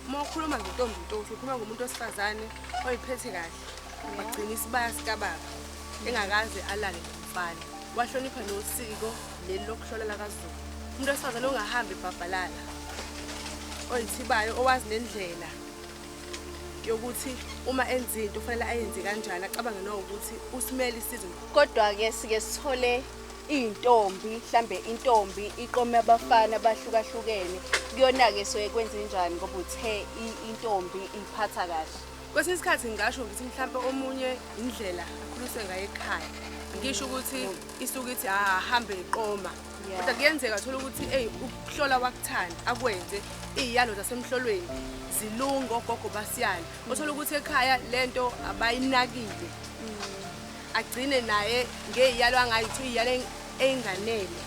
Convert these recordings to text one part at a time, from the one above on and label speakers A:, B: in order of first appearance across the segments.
A: Uma ukhuluma ngentombi nto, ukhuluma ngomuntu wesifazane oyiphethe kahle, wagcina isibaya sikababa, engakaze alale nomfana, wahlonipha nosiko leli lokuhlola lakaZulu. Umuntu wesifazane ongahambi ebhabhalala, oyithibayo, owazi nendlela yokuthi uma enza into kufanele ayenze kanjani, acabange nokuthi usimele isizwe.
B: Kodwa-ke sike sithole iy'ntombi, mhlambe intombi iqome abafana abahlukahlukene. Kuyona-ke soye kwenzenjani ngoba uthe intombi iy'phatha kahle?
A: Kwesinye isikhathi ngingasho ngithi mhlampe omunye indlela akhuliswe ngayo ekhaya, ngisho ukuthi isuke ithi ahambe iqoma, kodwa kuyenzeka thola ukuthi eyi, ukuhlola wakuthanda, akwenze iy'yalo zasemhlolweni zilunge, ogogo basiyale, othola ukuthi ekhaya lento abayinakile, agcine naye ngey'yalo angayithi iy'yalo ey'nganele,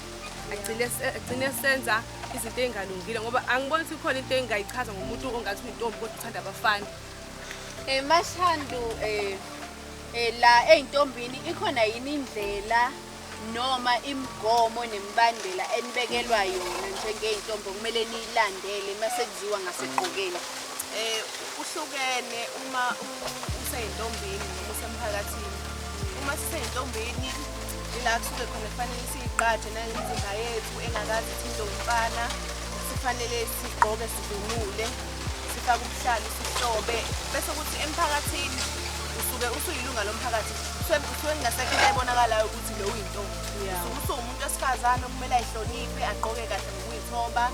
A: agcine senza izinto ey'ngalungile, ngoba angiboni ukuthi khona into engingayichaza ngomuntu ongathi uyintombi kodwa uthanda abafana.
B: Mashandu, la ey'ntombini ikhona yini indlela noma imigomo nemibandela enibekelwa yona njengey'ntombi okumele niyilandele mase kuziwa ngasekugqokeni?
C: Uhlukene uma useyintombini noma usemphakathini. Uma siseyintombini, ila kusuke khona kufanele siyigqaje nangemizimba yethu engakaze ithinte umfana. Sifanele sigqoke, sivunule, sifake ubuhlalu, sihlobe, bese kuthi emphakathini usuke usuyilunga lomphakathi, kusuke kungasekho into ebonakalayo ukuthi lo uyintombi. Usuke usuwumuntu wesifazane okumele ayihloniphe, agqoke kahle ngokuyithoba,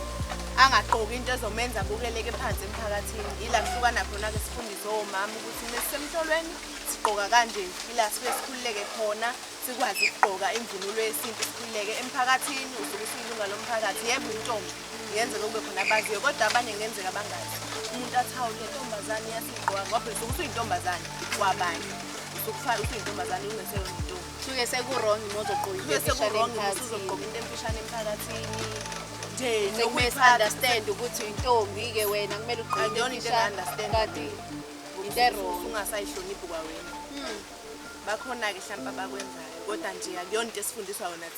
C: angagqoki into ezomenza abukeleke phansi emphakathini. Ila kuhlukana khona-ke, sifundise omama ukuthi mesisemhlolweni sigqoka kanje, ila sifike sikhululeke khona, sikwazi ukugqoka imvunulo yesintu, sikhululeke. Emphakathini usuke usuyilunga lomphakathi. Yebo, intombi kungenzeka kube khona abaziyo, kodwa abanye kungenzeka bangazi. Umuntu athi, "Hawu, le ntombazane iyasigqoka," ngoba phela usuke usuyintombazane kwabanye, usuke usuyintombazane, ungeseyona intombi.
B: Kusuke seku-wrong uma uzogqoka into
C: Kusuke
B: emfishane
C: seku-wrong
B: emphakathini.
C: usuzogqoka into emfishane emphakathini nje.
B: Sekumele
C: Nokuyiphatha.
B: understand ukuthi uyintombi-ke wena, kumele ugqoke into
C: Akuyona into
B: emfishane,
C: enga-understand.
B: kanti into e-wrong.
C: Usungasayihloniphi kwawena. Bakhona-ke hlampe abakwenzayo, kodwa nje akuyona into esifundiswa yona thina.